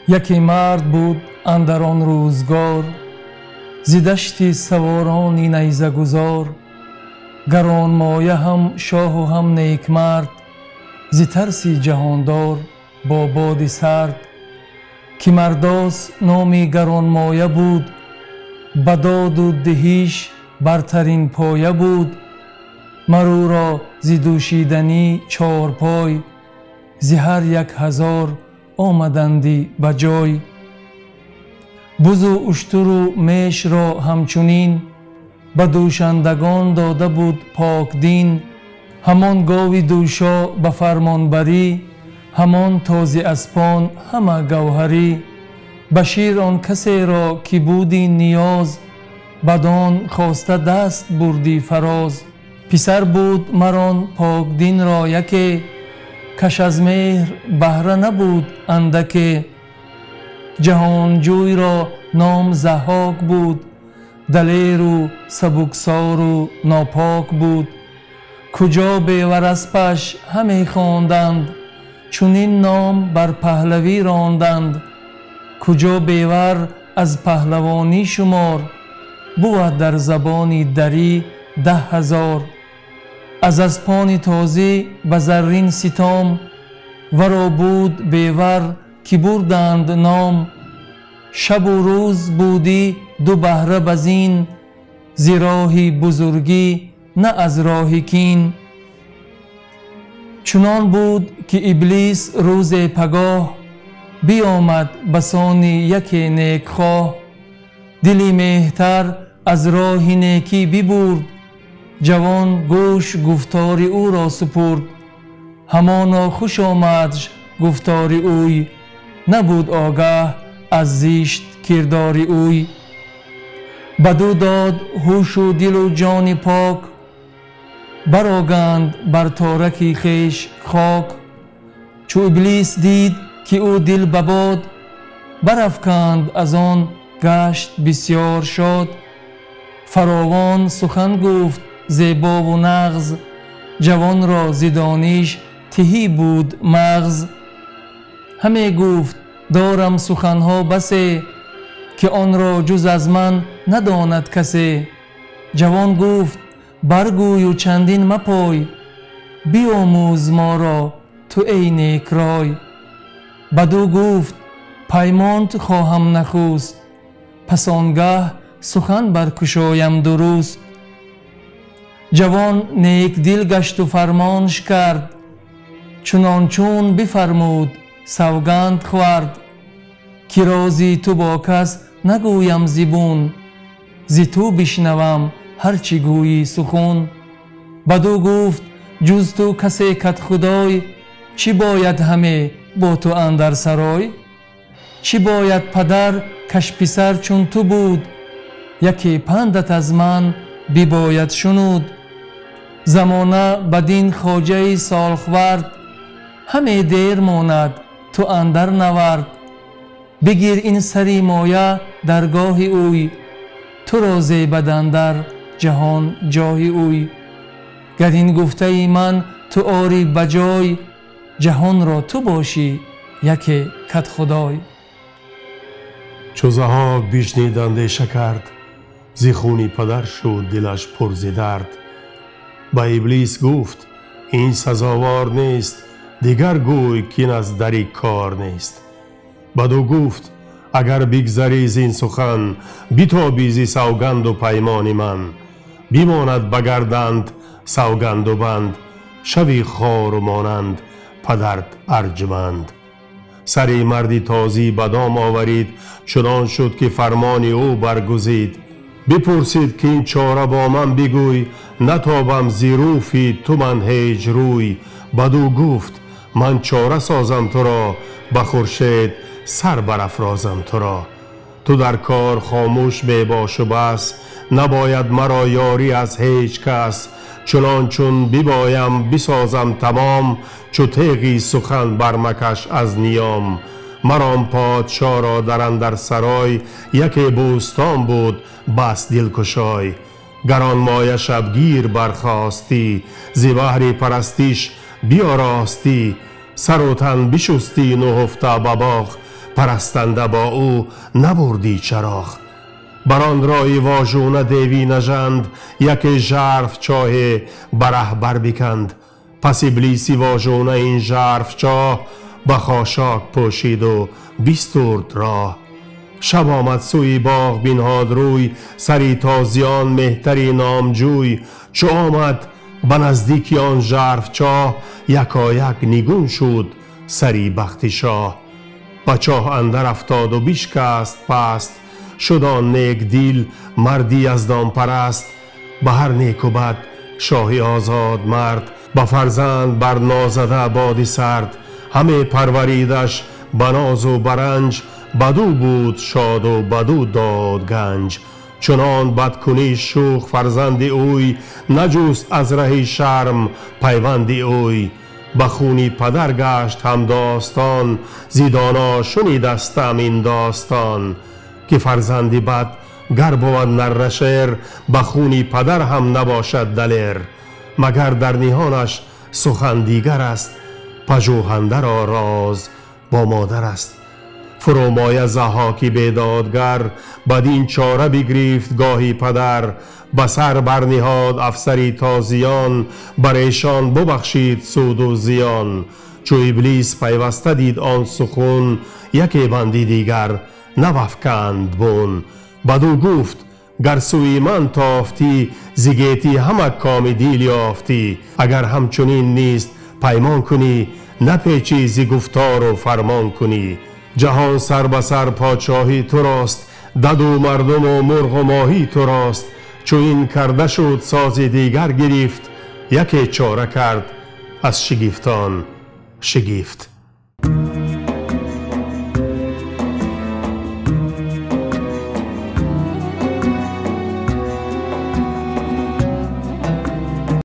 Яке мард буд андар он рӯзгор, зи дашти саворони найзагузор. Гаронмоя ҳам шоҳу ҳам некмард, зи тарси ҷаҳондор бо боди сард. Ки мардос номи гаронмоя буд, ба доду диҳиш бартарин поя буд. Мар ӯро зи дӯшиданӣ чорпой, зи ҳар як ҳазор омадандӣ ба ҷой. Бузу уштуру мешро ҳамчунин, ба дӯшандагон дода буд покдин. Ҳамон гови дӯшо ба фармонбарӣ, ҳамон този аспон ҳама гавҳарӣ. Ба шир он касеро ки буди ниёз, бадон хоста даст бурдӣ фароз. Писар буд марон покдинро яке, каш аз меҳр баҳра набуд андаке. Ҷаҳонҷӯйро ном Заҳҳок буд, далеру сабуксору нопок буд. Куҷо бевараспаш ҳаме хонданд, чунин ном бар паҳлавӣ ронданд. Куҷо бевар аз паҳлавонӣ шумор, бувад дар забони дарӣ 10,000. Аз аспони тозӣ ба заррин ситом, варо буд бевар ки бурданд ном. Шабу рӯз будӣ ду баҳра ба зин, зи роҳи бузургӣ на аз роҳи кин. Чунон буд ки Иблис рӯзе пагоҳ, биомад ба сони яке некхоҳ. Дили меҳтар аз роҳи некӣ бибурд, ҷавон гӯш гуфтори ӯро супурд. Ҳамоно хуш омадш гуфтори ӯй, набуд огаҳ аз зишт кирдори ӯй. Бадӯ дод ҳушу дилу ҷони пок, бароганд бар тораки хеш хок. Чу Иблис дид ки ӯ дил ба бод, барафканд аз он гашт бисёр шод. Фаровон сухан гуфт зебову нағз, ҷавонро зи дониш тиҳӣ буд мағз. Ҳаме гуфт дорам суханҳо басе, ки онро ҷуз аз ман надонад касе. Ҷавон гуфт баргӯю чандин мапой, биомӯз моро ту эй некрой. Бадӯ гуфт паймонт хоҳам нахуст, пас он гаҳ сухан баркушоям дуруст. Ҷавон некдил гашту фармонш кард, чунон чун бифармуд савганд хӯрд. Ки рози ту бо кас нагӯям зибун, зи ту бишнавам ҳар чӣ гӯйӣ сухун. Бадӯ гуфт ҷуз ту касе кадхудой, чӣ бояд ҳаме бо ту андар сарой? Чӣ бояд падар каш писар чун ту буд, яке пандат аз ман бибояд шунуд. Замона бадин хоҷаи солхвард, ҳаме дер монад ту андар навард. Бигир ин сари моя даргоҳи ӯй, туро зебад андар ҷаҳон ҷоҳи ӯй. Гар ин гуфтаи ман ту орӣ ба ҷой, ҷаҳонро ту бошӣ яке кадхудой. Чу Заҳҳок бишнид андеша кард, зи хуни падар шуд дилаш пур зи дард. Ба Иблис гуфт ин сазовор нест, дигар гӯй кин аз дари кор нест. Бадӯ гуфт агар бигзарӣ зин сухан, битобӣ зи савганду паймони ман. Бимонад ба гарданд савганду банд, шави хору монанд падарт арҷманд. Сари марди тозӣ ба дом оварид, чунон шуд ки фармони ӯ баргузид. Бипурсид ки ин чора бо ман бигӯй, натобам зи рӯфи ту ман ҳеҷ рӯй. Бадӯ гуфт ман чора созам туро, ба хуршед сар барафрозам туро. Ту дар кор хомӯш мебошу бас, набояд маро ёрӣ аз ҳеҷ кас. Чунон чун бибоям бисозам тамом, чу теғи сухан бармакаш аз ниём. Марон подшоро дар андар сарой, яке бӯстон буд бас дилкушой. Гаронмоя шабгир бархостӣ, зи баҳри парастиш биёростӣ. Сару тан бишустӣ нуҳуфта ба боғ, Парастанда бо ӯ набурдӣ чароғ. Бар он роҳи вожуна деви нажанд, яке жарф чоҳе ба раҳ барбиканд. Пас иблиси вожуна ин жарф чоҳ ба хошок пӯшиду бистурд роҳ. Шаб омад сӯи боғ бинҳод рӯй, сари тозиён меҳтари номҷӯй. Чу омад ба наздики он жарф чоҳ, якояк нигун шуд сари бахти шоҳ. Ба чоҳ андар афтоду бишкаст паст, шуд он некдил марди яздонпараст. Ба ҳар неку бад шоҳи озод мард, ба фарзанд бар нозада боди сард. Ҳаме парваридаш ба нозу баранҷ, баду буд шоду баду дод ганҷ. Чунон бадкунӣ шӯх фарзанди ӯй, наҷуст аз раҳи шарм пайванди ӯй. Ба хуни падар гашт ҳамдостон, зи доно шунидастам ин достон. Ки фарзанди бад гар бувад наррашер, ба хуни падар ҳам набошад далер. Магар дар ниҳонаш сухан дигар аст, пажӯҳандаро роз бо модар аст. Фурӯмоя Заҳҳоки бедодгар, бадин чора бигрифт гоҳи падар. Ба сар барниҳод афсари тозиён, бар эшон бубахшид суду зиён. Чу иблис пайваста дид он сухун, яке банди дигар навафканд бун. Баду гуфт: гар сӯи ман тофтӣ, зи гетӣ ҳама коми дил ёфтӣ. Агар ҳамчунин нест паймон кунӣ, напечӣ зи гуфтору фармон кунӣ. Ҷаҳон сар ба сар подшоҳӣ турост, даду мардуму мурғу моҳӣ турост. Чу ин карда шуд сози дигар гирифт, яке чора кард аз шигифтон шигифт.